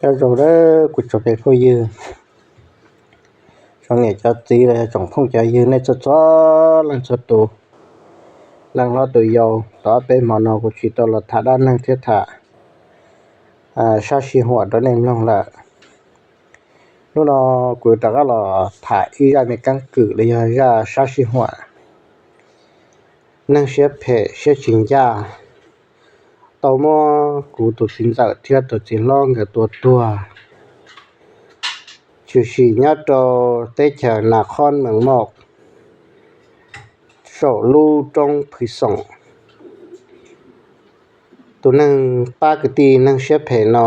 Nyob zoo nawb kuv tsoom phooj ywg, tsoom niam tsoom txiv los yog tsoom phooj cov ywg nej txhua txhua leej txhua tus, leej hlob tus yau. Tau ob peb hmo no kuv tsis tau los tham dab neeg thiab tham sab sij huam rau nej mloog lawm. Hnub no kuv rov qab los tham ib zaj me keeb kwm los yog zaj sab sij huam neeg siab phem siab tsis ncaj tau muab kuv tus txiv ntxawm thiab tus txiv hlob nkawd tua tuag, tshwm sim nyob rau teb chaws Nas Khob Mees Mauj, saum lub roob Phwv Xoom. Tus neeg pab kwv tij neeg siab phem no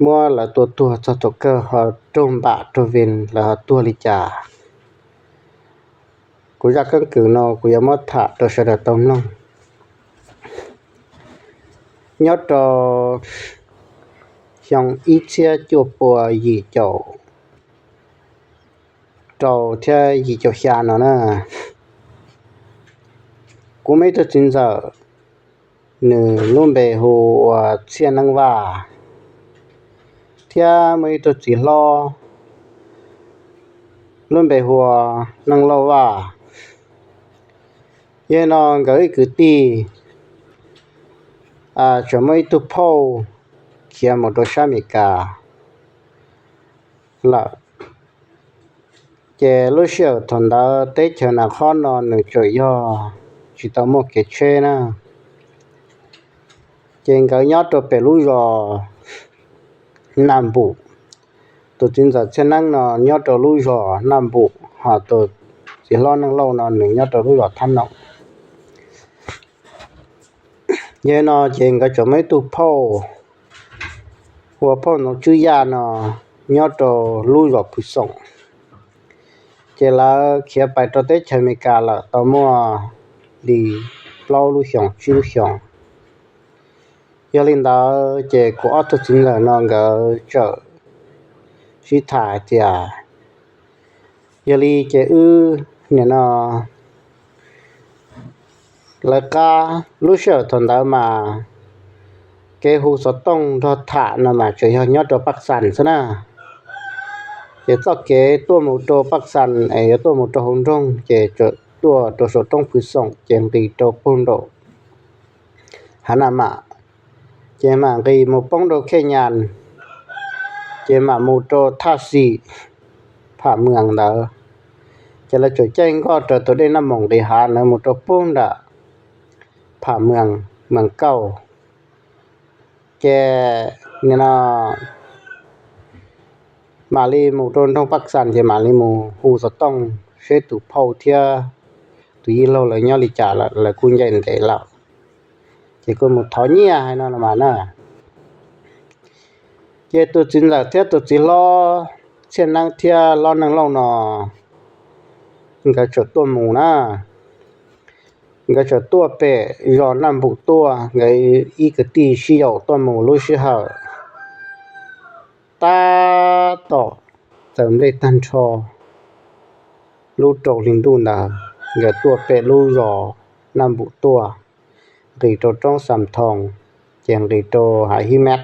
muab lawv tua tuag txog thaum kawg ho raug npam raug vij lawv ho tuag li cas. Kuv zaj keeb kwm no kuv yuav muab tham rau sawv daws tau mloog. Nyob rau xyoo ib txhiab cuaj pua yim caum rau thiab yim caum xya no na, kuv muaj ib tug txiv ntxawm, nws lub npe hu ua Txhiaj Neeb Vaj, thiab muaj ib tug txiv hlob lub npe hu ua Neej Lauj Vaj. Yog no nkawd ib kwv tij tseem muaj ib tug phauj khiav mus rau sab Amelikas lawm. Ces lub sij hawm thaum ntawd teb chaws Nas Khob no nws tseem yog tsis tau muaj kev tsheb na. Ces nkawd nyob rau pem lub zos Naj Npum. Tus txiv ntxawm Txhiaj Neeb no nyob rau lub zos Naj Npum, ho tus txiv hlob Neej Lauj no nws nyob rau lub zos Thab Noom. Yog no ces nkawd tseem muaj ib tug phauj hu ua phauj Ntxoov Tswb Yaj no nyob rau lub zos Phwv Xoom. Ces lawv khiav pais rau teb chaws Amelikas lawm tau muaj li plaub lub xyoos tsib lub xyoos. Yog li ntawd ces kuv ob tug txiv ntxawm no nkawd txawm sib tham hais tias, yog li ces wb nim no lawv qab, lub sij hawm thaum ntawd mas kev hu xov tooj nrog tham no mas tseem yog nyob rau Paj Xas xwb na. Ces txoj kev tuaj mus rau Paj Xas es yuav tuaj mus rau hauv nroog ces tseem tuaj rau saum roob Phwv Xoom ces nqis rau puag nraum Hav Naj Mam, ces mam nqis mus poob rau Khej Nyas, ces mam mus rau Thaj Xim, Pham Mws ntawd. Ces lawv tseem caij nkoj raws tus dej Naj Moos nqis hav ntawd mus rau puag nram Pham Mws, Mws Kauj. Ces nim no mam li mus rau nroog Paj Xas ces mam li mus hu xov tooj seb tus phauj thiab tus yij laug lawv nyob li cas lawm, lawv kuj ncaim ntev lawm. Ces kuj mus thov nyiaj hais no los mas na. Ces tus txiv ntxawm thiab tus txiv hlob Txhiaj Neeb thiab hlob Neej Lauj no nkawd tseem tuaj mus na. Nkawd tseem tuaj pem zos Naj Npum tuaj, nkawd ib kwv tij sib yaum tuaj mus lub sij hawm tab tom txawm nplej tag nrho lub rau hli ntuj ntawd, nkawd tuaj pem lub zos Naj Npum tuaj, nqis rau roob Xam Thoos, ces nqis rau hav Hib Mab.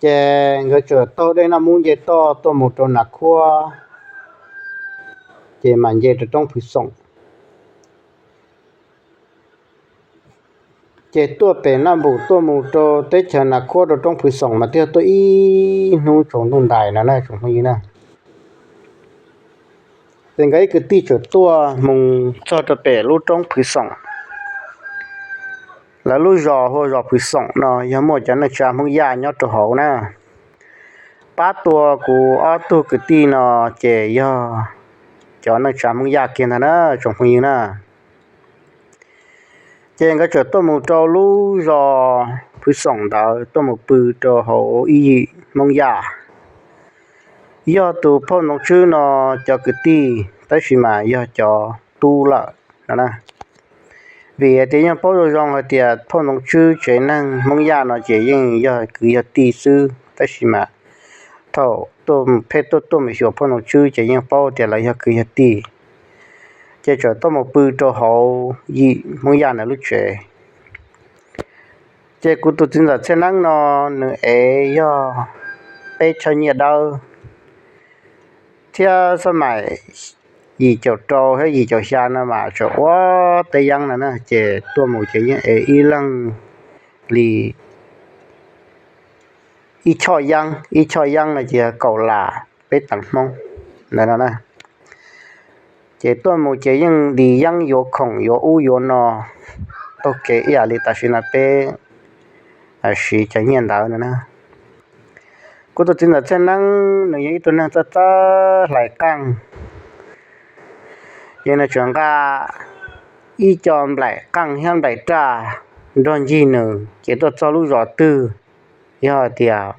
Ces nkawd tseem taug dej Naj Mub nce toj tuaj mus rau Nas Khuab, ces mam nce rau roob Phwv Xoom. Ces tuaj pem Naj Npum tuaj mus rau teb chaws Nas Khuab rau roob Phwv Xoom mas twb yog tuaj ib hnub tsaus ntuj ntais no na tsoom phooj ywg na. Ces nkawd ib kwv tij tseem tuaj mus txog rau pem lub roob Phwv Xoom. Lawv lub zos hu ua zos Phwv Xoom no yog muaj cov neej tsa Hmoob Yaj nyob rau hauv na. Pab tua kuv ob tug kwv tij no ces yog cov neej tsa Hmoob Yaj kiag ntag na tsoom phooj ywg na. Ces nkawd tseem tuaj mus rau lub zos Phwv Xoom ntawd tuaj mus pw rau hauv ib yim Hmoob Yaj. Yog tus phauj Ntxoov Tswb no cov kwv tij tab sis mas yog cov tub lawm no na. Vim tias yeej paub zoo zoo hais tias phauj Ntxoov Tswb tsev neeg Hmoob Yaj no ces yeej yog kwv yog tij xwb, tab sis mas thaum tuaj pheej tuaj tuaj mus xyuas phauj Ntxoov Tswb ces yeej paub tias lawv yog kwv yog tij, ces txawm tuaj mus pw rau hauv yim Hmoob Yaj ntawd lub tsev. Ces kuv tus txiv ntxawm Txhiaj Neeb no nws ev yog peb choj nyiaj dawb thiab xab mais yim caum rau thiab yim caum xya no mas tseem ua teb yeeb no na, ces tuaj mus ces yeej ev ib leeg li ib choj yeeb, ib choj yeeb no ces yog kaum lam peb teev Hmoob ntawd no na. Ces tuaj mus ces yeej li yeeb yuav khoom yuav ub yuav no taug kev ib yam li tam sim no peb siv cov nyiaj ntawd no na. Kuv tus txiv ntxawm Txhiaj Neeb nws yog ib tug neeg txawj txawj hlais qeej, ces nws tseem nqa ib co nplaim qeej thiab nplaim raj nrog ncig nws ces tuaj txog lub zos twg, yog hais tias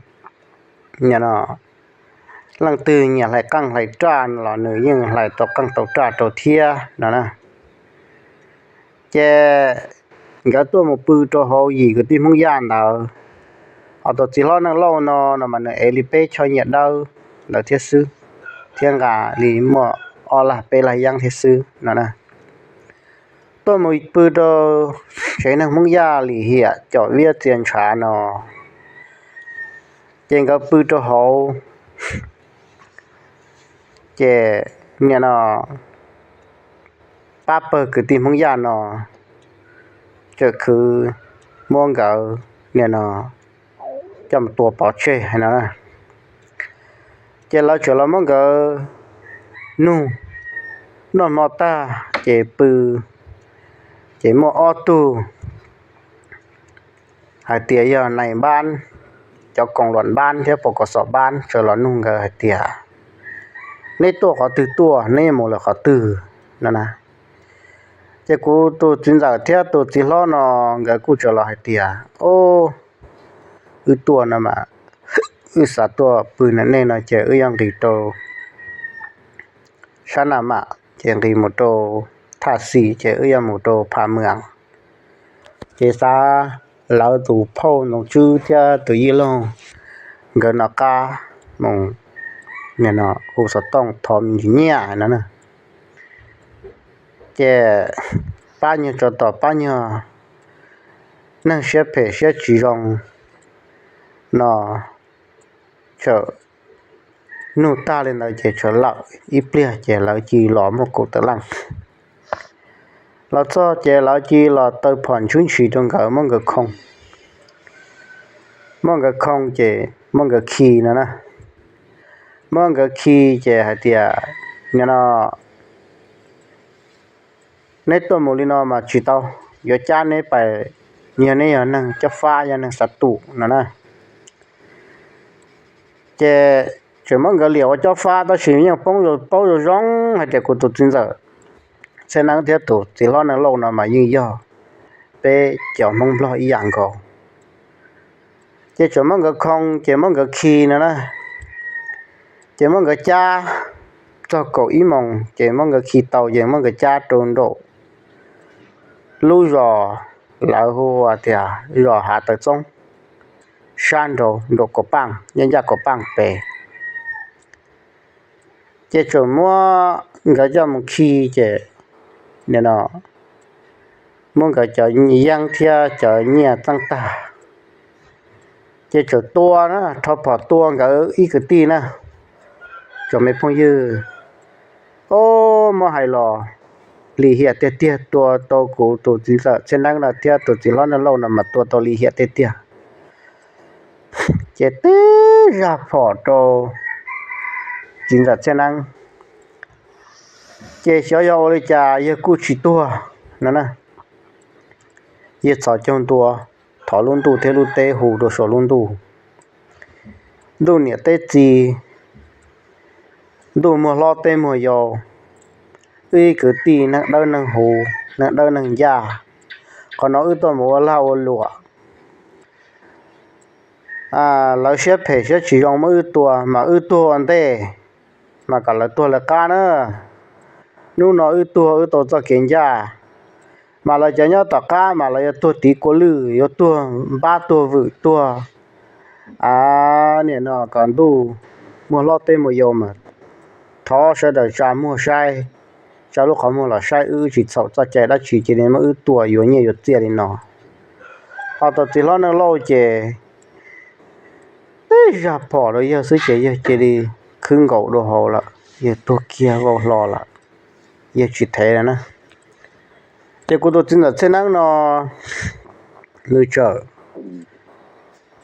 leej twg nyiam hlais qeej hlais raj los nws yeej hlais tau qeej tau raj rau thiab no na. Ces nkawd tuaj mus pw rau hauv yim kwv tij Hmoob Yaj ntawd, ho tus txiv hlob Neej Lauj no no mas nws ev li peb choj nyiaj dawb ntawd thiab xwb, thiab nqa li muaj ob lag peb lag yeeb thiab xwb no na. Tuaj mus pw rau tsev neeg Hmoob Yaj lim hiam caum viab txia ntshav no, ces nkawd pw rau hauv, ces nim no pab pawg kwv tij Hmoob Yaj no txawm khwv muab nkawd nim no coj mus tua pov tseg hais no na. Ces lawv txawm los muab nkawd nug noj hmo tag ces pw, ces muaj ob tug hais tias yog nais npab, cov koos luam npab thiab pos kos xom npab txawm los nug nkawd hais tias, neb tuaj qhov twg tuaj, neb mus lawm qhov twg no na. Ces kuv tus txiv ntxawm thiab tus txiv hlob no nkawd kuj txawm los hais tias, o, wb tuaj no mas wb xav tuaj pw na, nej no ces wb yuav nqis rau sab Naj Mam ces nqis mus rau Thaj Xis ces wb yuav mus rau Phaj Mws, ces xav lawv tus phauj Ntxoov Tswb thiab tus yij laug nkawd no qab mus hu xov tooj thov me ntsis nyiaj no na. Ces pab nyuag tsov tom pab nyuag neeg siab phem siab tsis zoo no txawm nug tag li ntawd ces txawm lawm ib pliag ces lawv cia li los muaj kaum tawm leej. Los txog ces lawv cia li los taw phom ntshwb ntshis rau nkawd muab nkawd khoo, muab nkawd khoo ces muab nkawd khi no na. Muab nkawd khi ces hais tias, nim no neb tuaj mus li no mas tsis tau, yuav cab neb pais, yog neb yog neeg cob fab yog neeg xav tum no na. Ces tseem muab nkawd liam ua cob fab tab sis yeej paub zoo zoo hais tias kuv tus txiv ntxawm Txhiaj Neeb thiab tus txiv hlob Neej Lauj no mas yeej yog peb cov Hmoob Nplog ib yam nkaus. Ces tseem muab nkawd khoo ces muab nkawd khi no na. Ces muab nkawd cab txog kaum ib moos ces muab nkawd khi tau ces muab nkawd cab rau nraum lub zos lawv hu ua tias zos Hav Taw Txoob, sab nraud nraum Kaum Paaj, nyob ncaj Kaum Paaj pem. Ces tseem muab nkawd coj mus khi ces nim no muab nkawd cov yeeb thiab cov nyiaj txeej tag, ces tseem tua na, rho phom tua nkawd ib kwv tij na, tsoom me phooj ywg. Ob, muab hais los lim hiam tiag tiag, tua tau kuv tus txiv ntxawm Txhiaj Neeb no thiab tus txiv hlob Neej Lauj no mas tua tau lim hiam tiag tiag. Ces tib zaj phom rau txiv ntxawm Txhiaj Neeb, ces xyov yog ua li cas yawg kuj tsis tuag no na. Yawg txhos caug ntua, thov lub ntuj thiab lub teb hu rau saum lub ntuj. Ntuj niam teb txiv, ntuj muag hlob teb muag yau, wb ib kwv tij neeg dawb neeg huv, neeg dawb neeg ncaj, qhov no wb tuaj mus ua lag ua luam, lawv siab phem siab tsis zoo muab wb tua mas wb tuag ua ntej, mas kom lawv tuag lawv qab na. Hnub no wb tuag wb tau txoj kev ncaj, mas lawv cov nyob tom qab mas lawv yuav tuag tiv kua lwj, yuav tuag npab tuag vwm tuag. A, nim no kom ntuj muag hlob teb muag yau mas thov sawv daws tsa muag saib, tsa lub qhov muag los saib wb tsis txhaum txoj cai dab tsi cia li muab wb tua yuav nyiaj yuav txiaj li no. Ho tus txiv hlob Neej Lauj ces tej zag phom rau yawg xwb ces yawg cia li khwb nkaus dua hauv lawm, yawg tuag kiag vau hlo lawm, yawg tsis thev lawm na. Ces kuv tus txiv ntxawm Txhiaj Neeb no nws txawm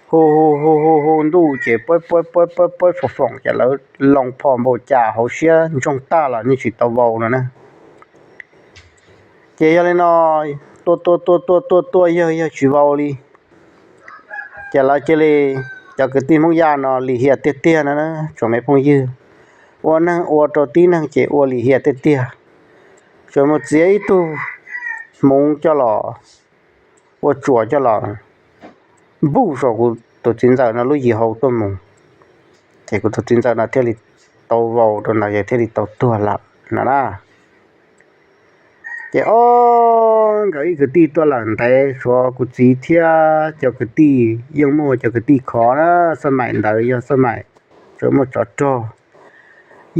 hu hu hu hu hu ntuj ces pab pab pab pab pab foom foom ces lawv loo phom npaum cas hauv siab ntsoog tag los yeej tsis tau vau no na. Ces yog li no, tua tua tua tua tua tua yawg, yawg tsis vau li. Ces lawv cia li, cov kwv tij Hmoob Yaj no lim hiam tiag tiag no na tsoom me phooj ywg. Ua neeg ua rau tib neeg ces ua lim hiam tiag tiag. Tsuas mus txiav ib tug hmuv coj los, ua tsuas coj los npuj saum kuv tus txiv ntxawm no lub yim hau tuaj mus. Ces kuv tus txiv ntxawm no thiaj li tau vau rau ntawd ces thiaj li tau tuag lawm no na. Ces ob nkawd ib kwv tij tuaj lawm ntev, tshuav kuv txiv thiab cov kwv tij yeej muaj cov kwv tij khov na, xab maim ntawd yog xab maim tseem muaj tsov rog.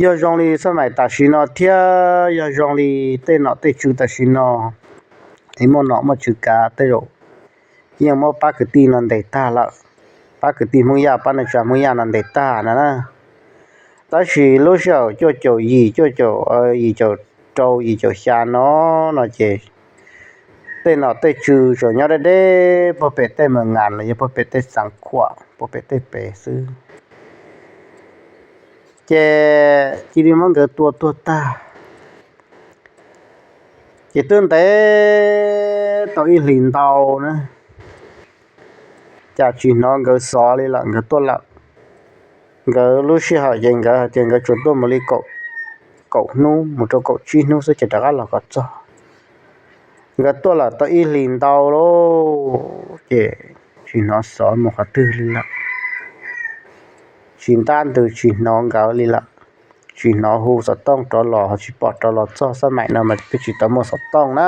Yog zoo li xab maim tam sim no thiab yog zoo li tej nom tej tswv tam sim no, es muaj nom muaj tswv kav tej zaum yeej muab pab kwv tij no ntes tag lawm, pab kwv tij Hmoob Yaj, pab neej tsa Hmoob Yaj no ntes tag no na. Tab sis lub sij hawm cuaj caum yim, cuaj caum, yim caum rau, yim caum xya no, no ces tej nom tej tswv tseem nyob deb deb puag pem tej Mes Ngas los yog puag pem tej Xeev Khuam, puag pem tej pem xwb. Ces cia li muab nkawd tua tuag tag. Ces twb ntev tau ib hlis ntau na, cas tsis hnov nkawd xov li lawm, nkawd tuaj lawm. Nkawd lub sij hawm ces nkawd hais tias nkawd tsuas tuaj mus li kaum hnub mus rau kaum tsib hnub xwb ces rov qab los kom txog. Nkawd tuaj lawm tau ib hlis ntau lawm ces tsis hnov xov mus qhov twg li lawm. Tsis ntab ntws tsis hnov nkawd li lawm, tsis hnov hu xov tooj rov los ho tsis pom rov los txog xab maim no mas peb tsis tau muaj xov tooj na.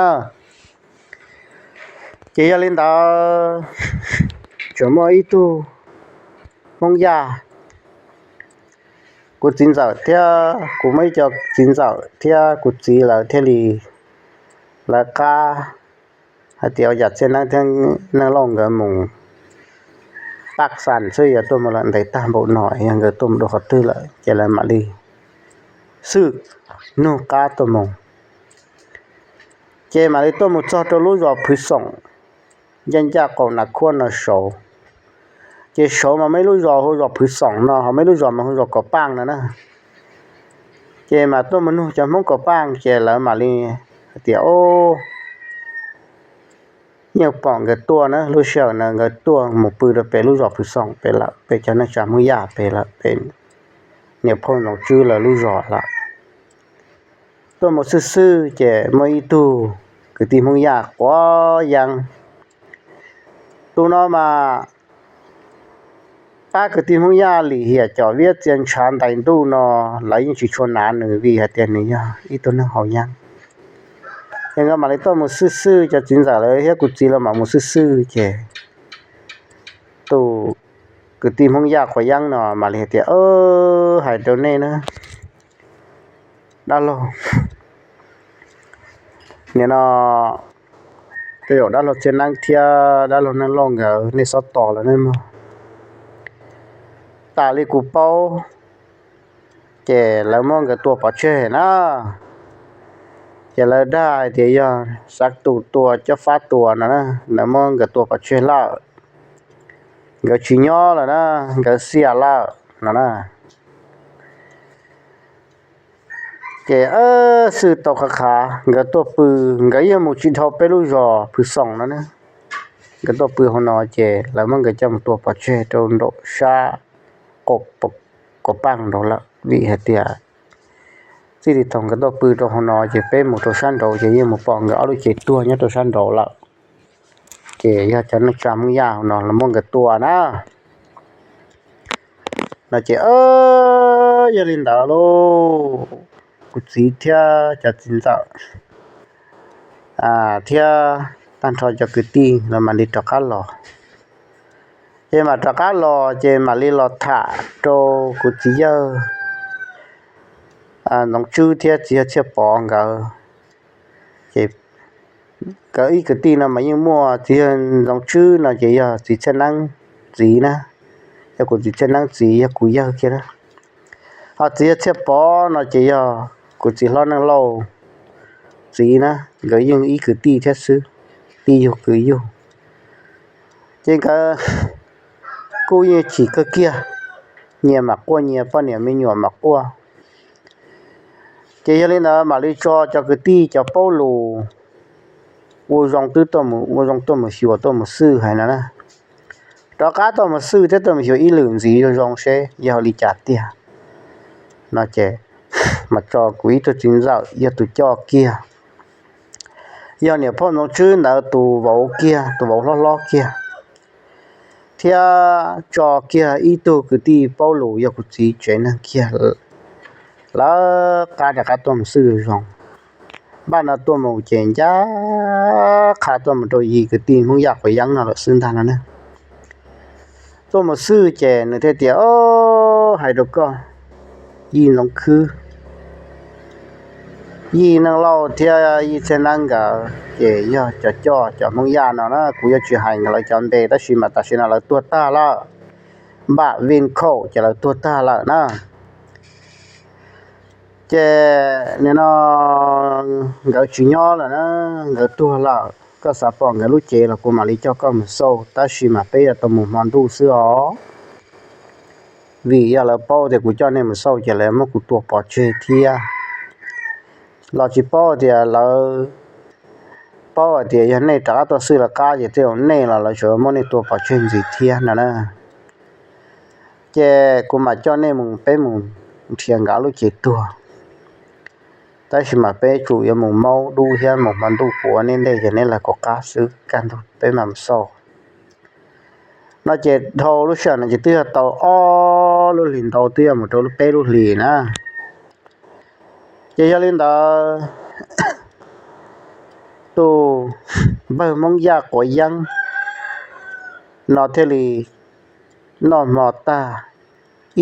Ces yog li ntawd, tseem muaj ib tug Hmoob Yaj, kuv txiv ntxawm thiab kuv muaj ib co txiv ntxawm thiab kuv txiv lawv thiaj li, lawv qab hais tias ua cas Txhiaj Neeb thiab Neej Lauj nkawd mus paj xas xwb, yog tuaj mus lawm ntev tag npaum no, yog nkawd tuaj mus dua qhov twg lawm ces lawv mam li xwb nug qab tuaj mus. Ces mam li tuaj mus txog rau lub zos Phwv Xoom, ncaj ncaj qaum Nas Khuab no saud. Ces saud mas muaj ib lub zos hu zos Phwv Xoom no, ho muaj ib lub zos mas hu zos Kaum Paaj no na. Ces mas tuaj mus nug cov Hmoob Kaum Paaj ces lawv mam li hais tias, o, yeej pom nkawd tuaj na, lub sij hawm na nkawd tuaj mus pw rau pem lub zos Phwv Xoom pem lawm, pem cov neej tsa Hmoob Yaj pem lawm, pem niam phauj Ntxoov Tswb lawv lub zos lawm. Tuaj mus xwb xwb ces muaj ib tug kwv tij Hmoob Yaj quav yeeb. Tus no mas pab kwv tij Hmoob Yaj lim hiam com viab txia ntshav ntais ntuj no, lawv yeej tsis tshua hnav nws vim hais tias nws yog ib tug neeg haus yeeb. Ces nkawd mam li tuaj mus xwb xwb, cov txiv ntxawm lawv thiab kuv txiv lawv mam mus xwb xwb ces tus kwv tij Hmoob Yaj quav yeeb no mam li hais tias, hais rau nej na, dab laug, nim no tej zaum dab laug Txhiaj Neeb thiab dab laug Neej Lauj nkawd nej xob tos lawm nej mog. Tas li kuv paub ces lawv muab nkawd tua pov tseg na. Ces lawv dag hais tias yog xav tus tua cob fab tua no, lawv muab nkawd tua pov tseg lawm, nkawd tsis nyob lawm na, nkawd xiam lawm no na. Ces xwb tau qhav qhav nkawd tuaj pw, nkawd yeej mus tsis dhau peb lub zos Phwv Xoom no ne. Nkawd tuaj pw hauv no ces lawv muab nkawd coj mus tua pov tseg rau nraum sab Kaum Paaj nraud lawm, vim hais tias txij li thaum nkawd tuaj pw rau hauv no ces peb mus rau sab nraud ces yeej mus pom nkawd ob lub cev tuag nyob rau sab nraud lawm. Ces yog cov neej tsa Hmoob Yaj hauv no los muab nkawd tua na. No ces yog li ntawd lauj, kuv txiv thiab cov txiv ntxawm thiab tag nrho cov kwv tij los mam li rov qab los. Ces mam rov qab los ces mam li los tham rau kuv txiv yawg Ntxoov Tswb thiab txiv yawg Txhiaj Pov nkawd. Ces Nkawd ib kwv tij no mas yeej muaj txiv yawg Ntxoov Tswb no ces yog txiv Txhiaj Neeb txiv na, yog kuv txiv Txhiaj Neeb txiv yog kuv yawg kiag na. Ho txiv yawg Txhiaj Pov no ces yog kuv txiv hlob Neej Lauj txiv na, nkawd yeej ib kwv tij thiab xwb, tij yug kwv yug. Ces nkawd kuj yeej chim kawg kiag, nyias mam quaj nyias, poj niam me nyuam mam quaj. Ces yog li ntawd mam li tso cov kwv tij cov paub lus ua zoo twb tuaj mus, ua zoo tuaj mus xyuas tuaj mus xwj hais no na. Rov qab tuaj mus xwj thiab tuaj mus xyuas ib lwm ntxiv zoo zoo seb yog li cas tiag no ces mas tso kuv ib tug txiv ntxawm yog tus coj kiag, yog niam phauj Ntxoov Tswb ntawd tus vauv kiag, tus vauv hlob hlob kiag, thiab tso kiag ib tug kwv tij paub lus yog kuv txiv tsev neeg kiag, lawv qab rov qab tuaj mus xwj zoo. Npaj no tuaj mus ces ncaj qha tuaj mus rau yim kwv tij Hmoob Yaj Quav Yeeb no lawm xwb ntag no na. Tuaj mus xwj ces nws thiaj tias, Au, hais rau koj, Yij Ntxoov Khwb, Yij Neej Lauj thiab Yij Txhiaj Neeb nkawd ces yog cov coj cov Hmoob Yaj no na. Kuv yuav tsis hais nkawd lawv cov npe tab sis mas tam sim no lawv tuag tag lawm. Npaj vij khaum ces lawv tuag tag lawm na. Ces nim no nkawd tsis nyob lawm na, nkawd tuag lawm. Koj xav pom nkawd lub cev los kuv mam li coj koj mus xauj, tab sis mas peb yuav tau mus hmo ntuj xwb os. Vim yog lawv paub tias kuv coj nej mus xauj ces lawv muab kuv tua pov tseg thiab. Los tsis paub tias lawv paub hais tias yog nej rov qab tuaj xwj lawv qab ces tej zaum nej los lawv tseem muab nej tua pov tseg ntxiv thiab no na. Ces kuv mam coj nej mus, peb mus nrhiav nkawd lub cev tuag. Tab sis mas peb tsum yuav mus maub dub thiab mus hmo ntuj, kuv ua nej ntej ces nej lawv kuv qab xwb, kaj ntug peb mam mus xauj. No ces dhau lub sij hawm no ces twb yog tau ob lub hlis ntau, twb yog mus rau lub peb lub hlis na. Ces yog li ntawd, tus npawg Hmoob Yaj Quav Yeeb no thiaj li noj hmo tag,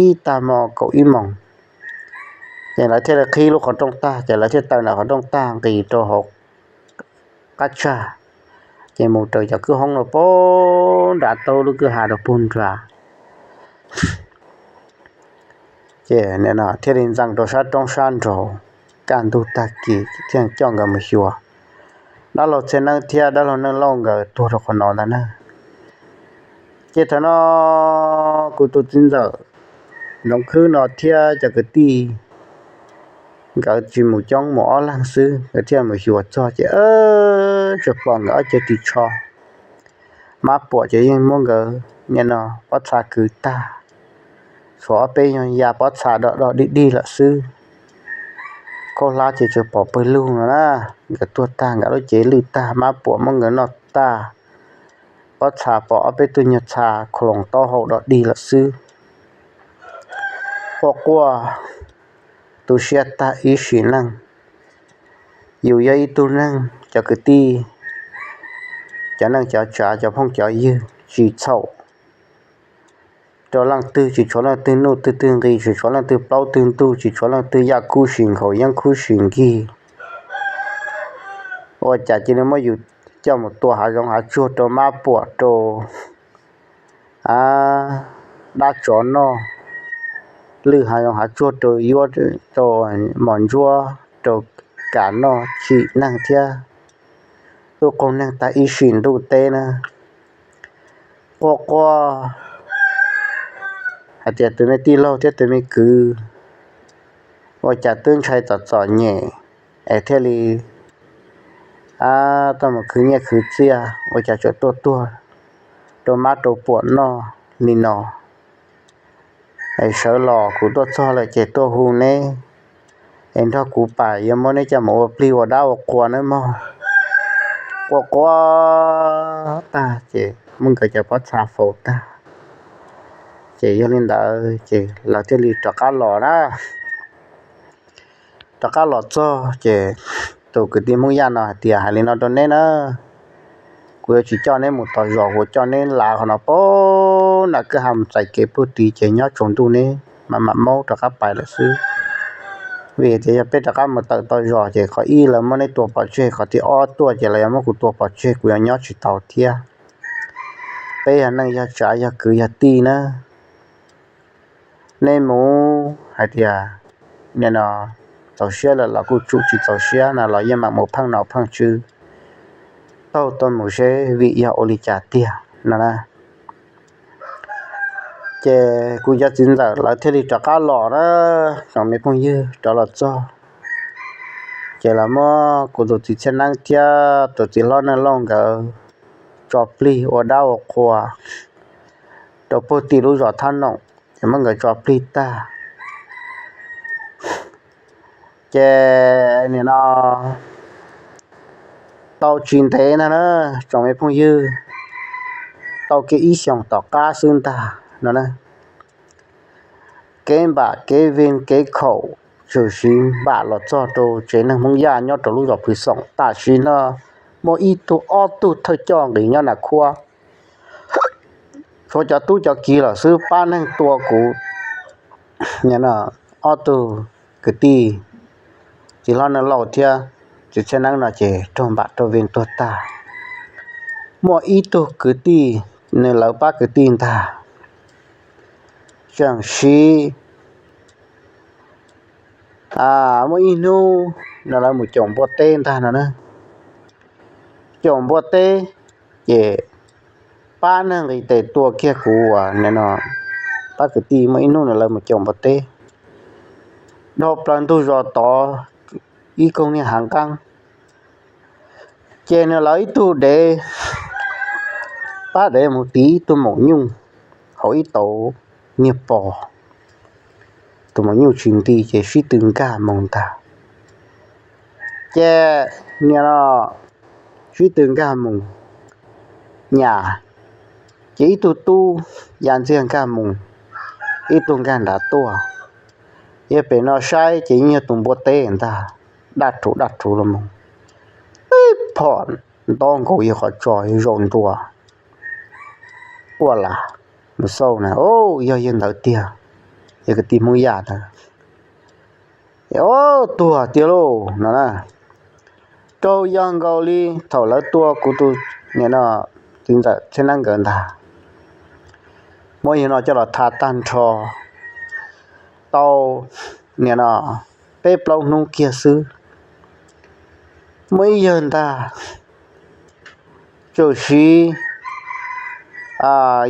ib tag hmo kaum ib moos, ces lawv thiaj li qhib lub qhov rooj tag, ces lawv thiaj taw nram qhov rooj tag nqis rau hauv qab tsag, ces mus raws cov kwj hoob no puag nrad, taug lub kwj ha rau puag nrad. Ces thiaj li ntxees rau sab roob sab nraud, kaj ntug tag kis thiaj coj nkawd mus xyuas. Dab laug Txhiaj Neeb thiab dab laug Neej Lauj nkawd tuag rau qhov no ntag na. Ces thaum no kuv tus txiv ntxawm Ntxoov Khwb no thiab cov kwv tij nkawd tsis mus coob, mus ob leeg xwb, nkawd thiaj mus xyuas txog ces tsuas pom nkawd ob cev ris tsho. Mab puam ces yeej muab nkawd nim no pob txha kwv tag, tshuav ob peb nyuag ya pob txha do do dig dig lawm xwb. Khaub hlab ces tsuas pom pawg lug no na. Nkawd tuag tag, nkawd lub cev lwj tag, mab puam muab nkawd noj tag, pob txha pom ob peb tug nyuag txha khloos taub hau do dig lawm xwb. Quaj quaj tu siab tag ib sim neej. Yus yog ib tug neeg, cov kwv tij, cov neej cov tsav, cov phooj cov ywg tsis txhaum rau leej twg, tsis tshuav leej twg nuj twg twg nqi, tsis tshuav leej twg plaub twg ntug, tsis tshuav leej twg yaj khub sim nkhaus yeeb khub sim nkig. Ua cas cia li muab yus coj mus tua hav zoov hav tsuag rau mab puam rau dab tsov noj, lwj hav zoov hav tsuag rau yuav, rau mos ntsuab rau kam noj tsim neeg thiab tuaj qaug neeg tag ib sim ntuj teb na. Quaj quaj hais tias tus me tij laug thiab tus me kwv ua cas twb ntshai txom txom nyem es thiaj li tuaj mus khwv nyiaj khwv txiaj, ua cas tseem tuaj tuag rau mab rau puam noj li no. Es sawv los kuv tuaj txog lawm ces tuaj hu neb es nrog kuv pais yuav muab neb coj mus ua plig ua dab ua qhua nawb mog. Quaj quaj tag ces muab nkawd cov pob txha faus tag. Ces yog li ntawd ces lawv thiaj li rov qab los na. Rov qab los txog ces tus kwv tij Hmoob Yaj no hais tias, hais li no rau neb na, kuv yuav tsis coj neb mus tom zos, kuv coj neb lav qhov no puag nram kwj ha mus txais kev puag tid ces nyob tsaus ntuj neb mam mam maub rov qab pais lawm xwb. Vim tias yog peb rov qab mus tawm tau zos ces qhov ib lawv muab neb tua pov tseg, qhov thib ob tuaj ces lawv yuav muab kuv tua pov tseg, kuv yuav nyob tsis tau thiab. Peb yog neej yog tsav yog kwv yog tij na. Nej mus hais tias nim no txaus siab lawm los kuj tsum, tsis txaus siab no los yeej mam mus pheej nom pheej tswv taug tuaj mus seb vim yog ua li cas tiag no na. Ces kuv cov txiv ntxawm lawv thiaj li rov qab los na, tsoom me phooj ywg, rov los txog ces lawv muab kuv tus txiv Txhiaj Neeb thiab tus txiv hlob Neej Lauj nkawd tso plig ua dab ua qhua rau puag tim lub zos Thab Noom, ces muab nkawd tso plig tag. Ces nim no tau tsis ntev ntag na, tsoom me phooj ywg, tau kiag ib xyoos tom qab xwb ntag no na, kev npam kev vij kev khaum tshwm sim npam los txog rau tsev neeg Hmoob Yaj nyob rau lub zos Pwv Xoom. Tam sim no muaj ib tug ob tug thawj coj nqis nyob Nas Khuab, tshuav cov tub cov kiv los xwb, pab neeg tua kuv ob tug kwv tij, txiv hlob Neej Lauj thiab txiv Txhiaj Neeb no ces raug npam raug vij tuag tag. Muaj ib tug kwv tij, nws lawv pab kwv tij ntag, tseem siv muaj ib hnub no lawv mus caum npua teb ntag no na. Caum npua teb ces pab neeg nqis tes tua kiag kuv uas nim no pab kwv tij. Muaj ib hnub no lawv mus caum npua teb dhau plaws ntug zos tod ib koog niag hav nqeeb, ces nws lawv ib tug dev, pab dev mus tiv ib tug maum nyuj hauv ib tauv niag pos. Tus maum nyuj tsis nti ces sib tw nkag mus ntag. Ces nim no sib tw nkag mus nyas, ces ib tug tub ya ntxiag nkag mus, ib tug nkag nrad tuaj. Yog pem no saib ces yeej yog tus npua teb ntag, daj rhuv daj rhuv los mus, ib phom nto nkaus yawg qhov tsos zaum ntua. Quaj las mus xauj na, yog yawg ntawd tiag, yog kwv tij Hmoob Yaj ntawd. Tuag tiag lauj no na. Raug yog nkaus li thaum lawv tua kuv tus nim no txiv ntxawm Txhiaj Neeb nkawd ntag. Muab yawg no coj los tha tag nrho tau nim no peb plaub hnub kiag xwb. Muaj ib yawg ntag, txawm siv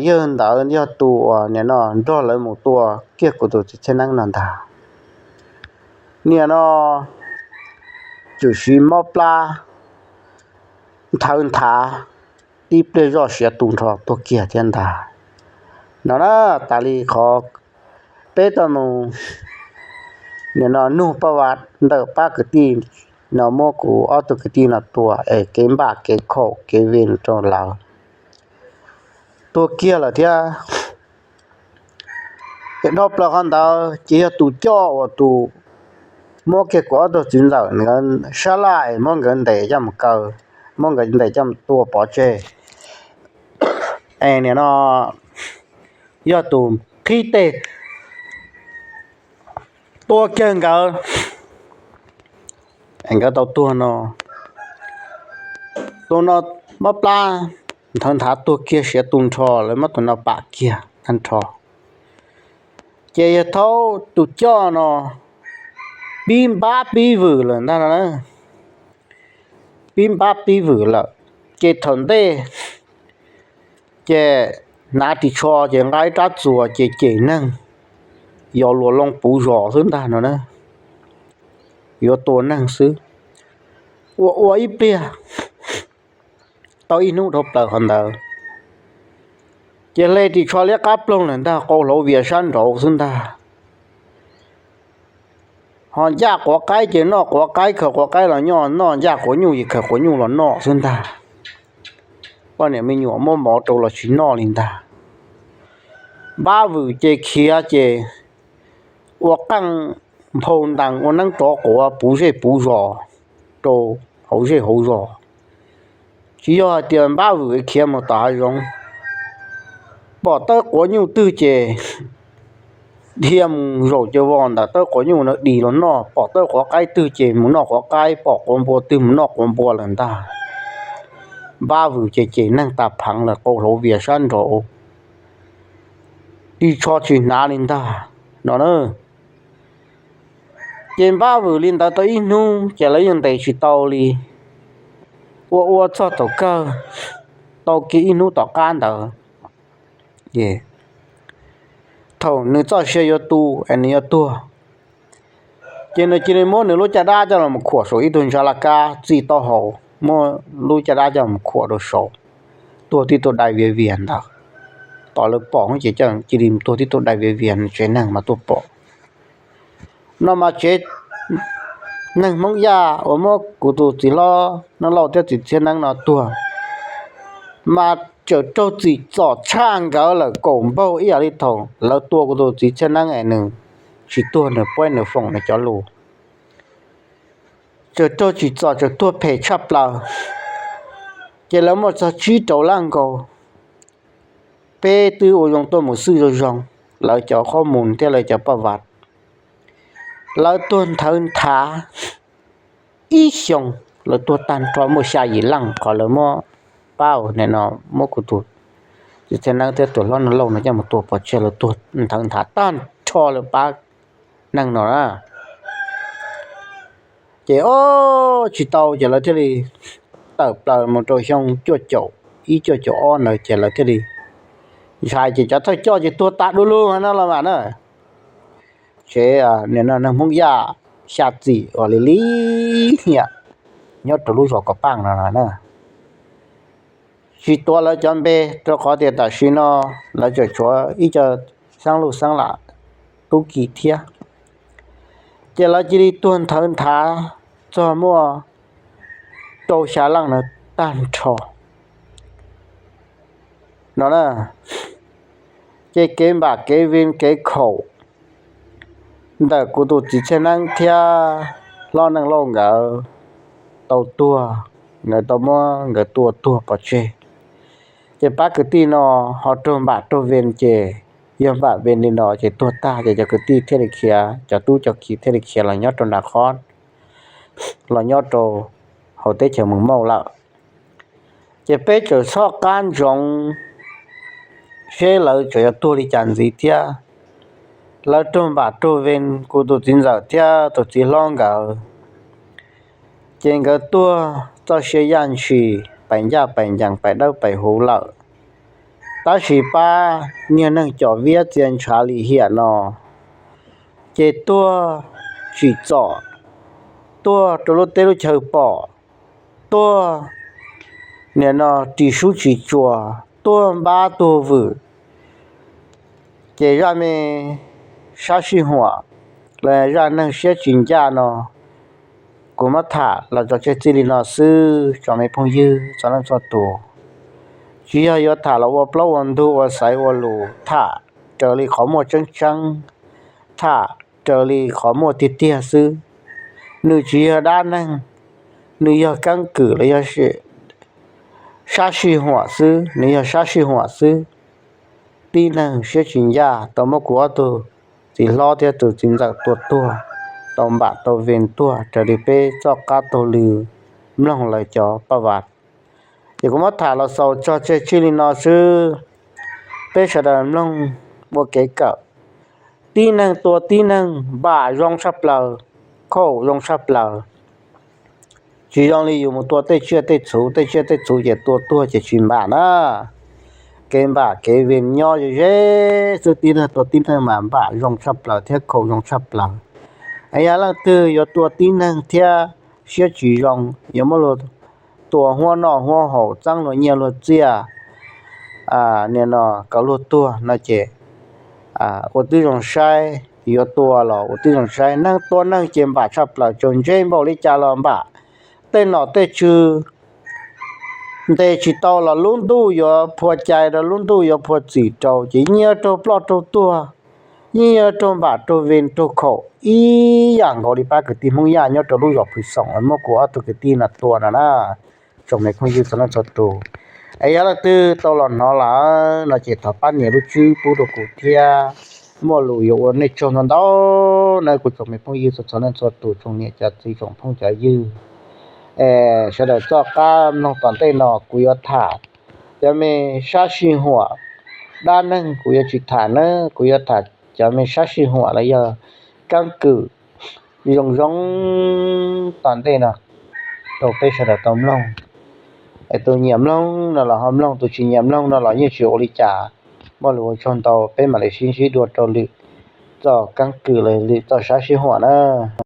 yawg ntawd yog tus uas nim no nrog lawv mus tua kiag kuv tus txiv Txhiaj Neeb no ntag. Nim no txawm siv mob plab nthawv nthav tib pliag zoj siav tu nrho tuag kiag thiab ntag. No na, tas li qhov peb tau mus nim no nug paj vas ntawm pab kwv tij no muab kuv ob tug kwv tij no tua es kev npam kev khaum kev vij rau lawv tuag kiag lawm thiab. Ces dhau plaws qhov ntawd ces yog tus coj uas tus muab kiag kuv ob tug txiv ntxawm nkawd sab laj es muab nkawd ntes coj mus kaw, muab nkawd ntes coj mus tua pov tseg. Es nim no yog tus qhib teg tua kiag nkawd, nkawd tau tuag no. Tus no mob plab nthawv nthav tuag kiag siav tu nrho, lawv muab tus no pam kiag tag nrho. Ces yawg thaub tus coj no pib npab pib vwm lawm ntag no na. Pib npab pib vwm lawm, ces thaum ntej ces hnav ris tsho ces nqa ib rab txuas ces cem neeg, yos luas loo puv zos xwb ntag no na. Yuav tua neeg xwb. Ua ua ib pliag tau ib hnub dhau plaws qhov ntawd, ces hle ris tsho liab qab ploog lawm ntag, qau hlauv vias sab nraud xwb ntag. Ho ncaj quav qaib ces noj quav qaib, khaws quav qaib los noj, noj ncaj quav nyuj ces khaws quav nyuj los noj xwb ntag. Poj niam me nyuam muab mov rau los tsis noj li ntag. Npab vwm ces khiav ces ua qeej nphau ntees ua neeb rov quav puv zej puv zos rau hauv zej hauv zos. Tsis yog hais tias npab vwm khiav mus tom hav zoov, pom tawb quav nyuj twg ces dhia mus zaum cov vos ntawm tawb quav nyuj no dis los noj, pom tawb quav qaib twg ces mus noj quav qaib, pom quav npua twg mus noj quav npua lawm ntag. Npab vwm ces cem neeg tas pheev lawm, qau hlauv vias sab nraud, ris tsho tsis hnav li ntag no na. Ces npab vwm li ntawd tau ib hnub ces lawv yeej ntes tsis tau li. Ua ua txog thaum kawg, tau kiag ib hnub tom qab ntawd, thaum nws txoj sia yuav tu es nws yuav tuag, ces nws cia li muab nws lub caj dab coj los khuam saum ib tug ntsa laj kab txij taub hau, muab lub caj dab coj los khuam rau saud, tuag tib tug dai viav vias ntawd. Tom lawv pom ces cia li tuag tib tug dai viav vias, tsev neeg mas tuaj pom. No mas tsev neeg Hmoob Yaj uas muab kuv tus txiv hlob Neeb Lauj thiab txiv Txhiab Neeb no tuag, mas tseem raug txim txom tshaj nkawd lawm kaum npaug ib yam li thaum lawv tua kuv tus txiv Txhiab Neeb es nws tsis tuag, nws puab nws foom nws cov lus. Tseem raug tsim txom, tseem tuag phem tshaj plaws. Ces lawv muaj txog tsib rau lab nkaus, peb twb ua zoo tuaj mus xwb zoo zoo, lawv cov qhob mus thiab lawv cov paj vas. Lawv tuag nthawv nthav ib xyoos, lawv tuag tag nrho muaj xya yim leej qhov lawv muab pab ua no, muab kuv tus txiv Txhiab Neeb thiab tus hlob Neeb Lauj no coj mus tua pov tseg, lawv tuag nthawv nthav tag nrho lawv pab neeg no na. Ces ob tsis tau ces lawv thiaj li tawm plaws mus rau xyoo cuaj caum ib cuaj caum ob ntawd ces lawv thiaj li ntshai ces cov thawj coj ces tuag tas du lug no los mas na. Tsev neeg Hmoob Yaj xya txim uas li li hiam nyob rau lub zos Kom Paaj no na. Tsis tuav lawv cov npe rau qhov tias tam sim no lawv tseem tshuav ib co xeeb luj xeeb lam tub ki thiab. Ces lawv cia li tuag nthawv nthav txog muaj rau xya leej na tag nrho no na. Ces kev npam kev vij kev khaum ntawm kuv tus txiv Txhiaj Neeb thiab hlob Neej Lauj nkawd tau tuag, nkawd tau muab nkawd tua tuag pov tseg. Ces pab kwv tij no ho raug npam raug vij ces yog npam vij li no ces tuag tag ces cov kwv tij thiaj li khiav, cov tub cov ki thiaj li khiav los nyob rau nram qhov, los nyob rau hauv teb chaws Moos Mauj lawm. Ces peb tseem txhob qab ntsoov seb lawv tseem yuav tuag li cas ntxiv thiab. Lawv raug npam raug vij kuv tus txiv ntxawm thiab tus txiv hlob nkawd, ces nkawd tuag txoj sia yaj ntshis pais ncaj pais ncees pais dawb pais huv lawm. Tab sis pab niag neeg com viab txia ntshav lim hiam no ces tuag tsim txom, tuag rau lub teb lub chaw pom, tuag nim no ris sub tsis tsuas, tuag npab tuag vwm. Ces zaj me sab sij huam los zaj neeg siab tsis ncaj no kuv muab tham los tso tseg txij li no xwb tsoom me phooj ywg txhua leej txhua tus. Tsis yog yuav tham los ua plaub ua ntug ua xaiv ua lus, tham raws li qhov muaj tseeb tseeb, tham raws li qhov muaj tiag tiag xwb. Nws tsis yog dab neeg, nws yog keeb kwm los yog sab sij huam xwb, nws yog sab sij huam xwb. Tib neeg siab tsis ncaj tau muab kuv ob tug txiv hlob thiab tus txiv ntxawm tua tuag, tau npam tau vij tuag raws li peb txoj qab taug lw mloog lawv cov paj vas. Ces kuv muab tham los xaus tso tseg txij li no xwb, peb sawv daws mloog ua kev kawm. Tib neeg tua tib neeg npam zoo tshaj plaws, khaum zoo tshaj plaws. Tsis zoo li yus mus tua tej tsiaj tej txhu, tej tsiaj tej txhu ces tua tuag ces tsis npam na. Kev npam kev vij nyob ze ze xwb, tib neeg tua tib neeg mas npam zoo tshaj plaws thiab khaum zoo tshaj plaws. Yog leej twg yuav tua tib neeg thiab siab tsis zoo, yuav muab luag tua huab noj huab haus, txeeb luag nyiaj luag txiaj, nim no kom luag tuag no ces ua tib zoo saib, yuav tua los ua tib zoo saib. Neeg tua neeg ces npam tshaj plaws, tsaus ntseg npaum li cas los npam. Tej nom tej tswv ntes tsis tau los lub ntuj yuav phua cai rau, lub ntuj yuav phua txim rau, ces yeej yuav raug ploj raug tuag, yeej yuav raug npam raug vij raug khaum ib yam nkaus li pab kwv tij Hmoob Yaj nyob rau lub zos Phwv Xoom muab kuv ob tug kwv tij no tua no na. Tsoom me phooj ywg txhua leej txhua tus, es yog leej twg tau los hnov lawm no ces thov pab nias lub tswb pub rau kuv thiab. muaj lus yuav ua nej tsaug ntau ntau nawb kuv tsoom me phooj ywg txhua txhua leej txhua tus, tsoom niam cov txiv tsoom phooj cov ywg. Es sawv daws txoj qab mloog tom ntej no kuv yuav tham cov me sab sij huam dab neeg kuv yuav tsis tham nawb, kuv yuav tham cov me sab sij huam los yog keeb kwm zoo zoo tom ntej no rau peb sawv daws tau mloog. Es tus nyiam mloog no los ho mloog, tus tsis nyiam mloog no los yeej tsis ua li cas. Muaj lus ua tsaug ntau, peb mam li sib ntsib dua rau lwm txoj keeb kwm los lwm txoj sab sij huam na.